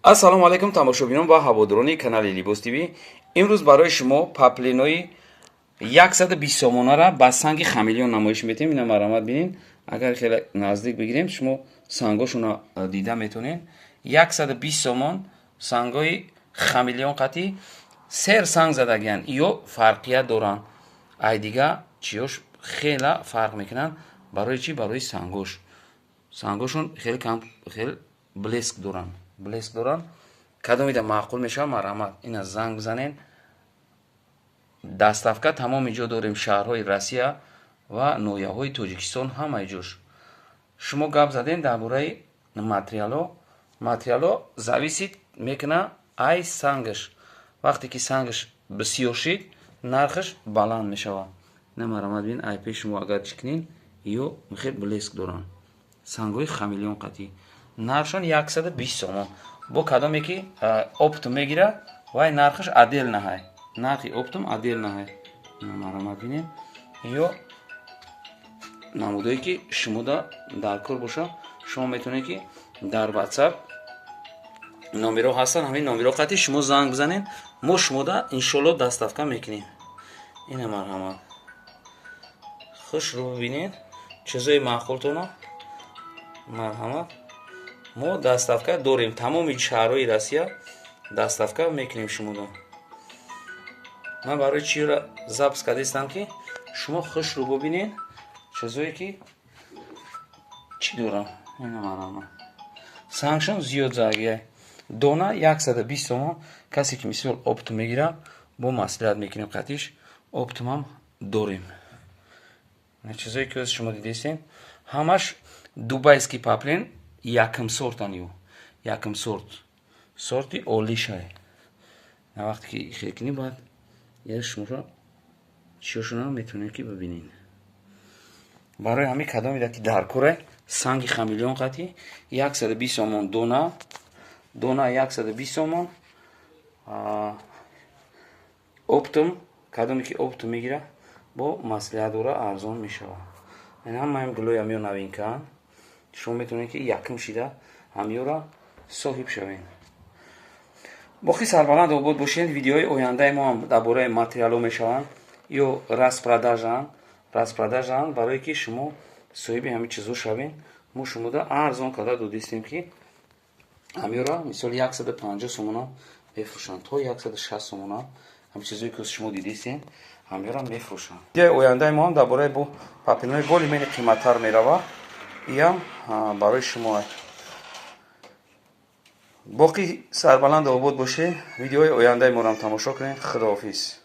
Ассалому алайкум, тамошобинон ва ҳаводорони канали Либос ТВ. Имрӯз барои шумо паплинои 120 сомонара ба санги хамелеон намоиш метем. Ина, марҳамат, бинед. Агар хеле наздик бигирем, шумо сангошона дида метонед. 120 сомон, сангои хамелеон қатӣ, сер санг задагиян. Ё фарқият доранд, ай дига чиёш хела фарқ мекунанд. Барои чӣ? Барои сангош. Сангошон хеле кам, хеле блеск доранд, блеск доранд. Кадомида маъқул мешавад, марҳамат, ина занг бизанед. Доставка тамоми ҷо дорем, шаҳрҳои Россия ва ноҳияҳои Тоҷикистон, ҳамаи ҷош. Шумо гап задем дар бораи материало. Материало зависит мекунад ай сангаш. Вақте ки сангаш бисёр шид, нархаш баланд мешавад. На, марҳамат, бин, ай пеши шумо агар чӣ кунед, ё хел блеск доранд, сангҳои хамелеон қатӣ, нархшон 120 сомон. Бо кадоме ки оптом мегирад, вай нархаш отдельно ҳай, нархи оптом отдельно ҳай. Марҳамат, бинед. Ё намудое ки шумода дар кор боша, шумо метавонед, ки дар WhatsApp номеро ҳастанд, ҳамин номеро қатӣ шумо занг бизанед, мо шумода иншолло доставка мекунем. Ина, марҳамат, хушрӯ бибинед чизои маъқултона. Марҳамат, мо доставка дорем, тамоми шаҳрҳои Россия доставка мекунем шумода. Ман барои чиро запись кардастам, ки шумо хушрӯ бубинед чизое ки чӣ дорам. Ина, марҳамат, сангшон зиёд загия. Дона 120 сомон. Касе ки мисол оптом мегирад, бо маслиҳат мекунем қатиш, оптомам дорем. Чизое ки шумо дидестем, ҳамаш дубайский паплин, якм сортан, ю якм сорт, сорти олишай. Вақте ки хел кунӣ, бояд я шуморо чиёшона метавонед, ки бибинед. Барои ҳамин кадомеда ки дар кора, санги хамелеон қатӣ, 120 сомон дона, дона 120 сомон. Оптом, кадоме ки оптом мегира, бо маслиҳат дора, арзон мешавад. Ҳамаам гулои ҳамиё новинкаанд. Шумо метавонед, ки якм шида ҳамиёра соҳиб шавед. Боқӣ сарбаланд, обод бошед. Видеои ояндаи мо ҳам дар бораи материалҳо мешаванд ё распродажаанд, распродажаанд. Барое ки шумо соҳиби ҳамин чизҳо шавед, мо шумода арзон карда додистем, ки ҳамиёра мисол 150 сомона мефурӯшанд, то 160 сомона. Ҳамин чизҳое ки шумо дидистем, ҳамиёра мефурӯшанд. Видеои ояндаи мо ҳам дар бораи бо паплинои более-менее қиматтар мерава. Иам барои шумо. Боқӣ сарбаланд, обод бошед. Видеои ояндаи моро ҳам тамошо кунед. Худоҳофиз.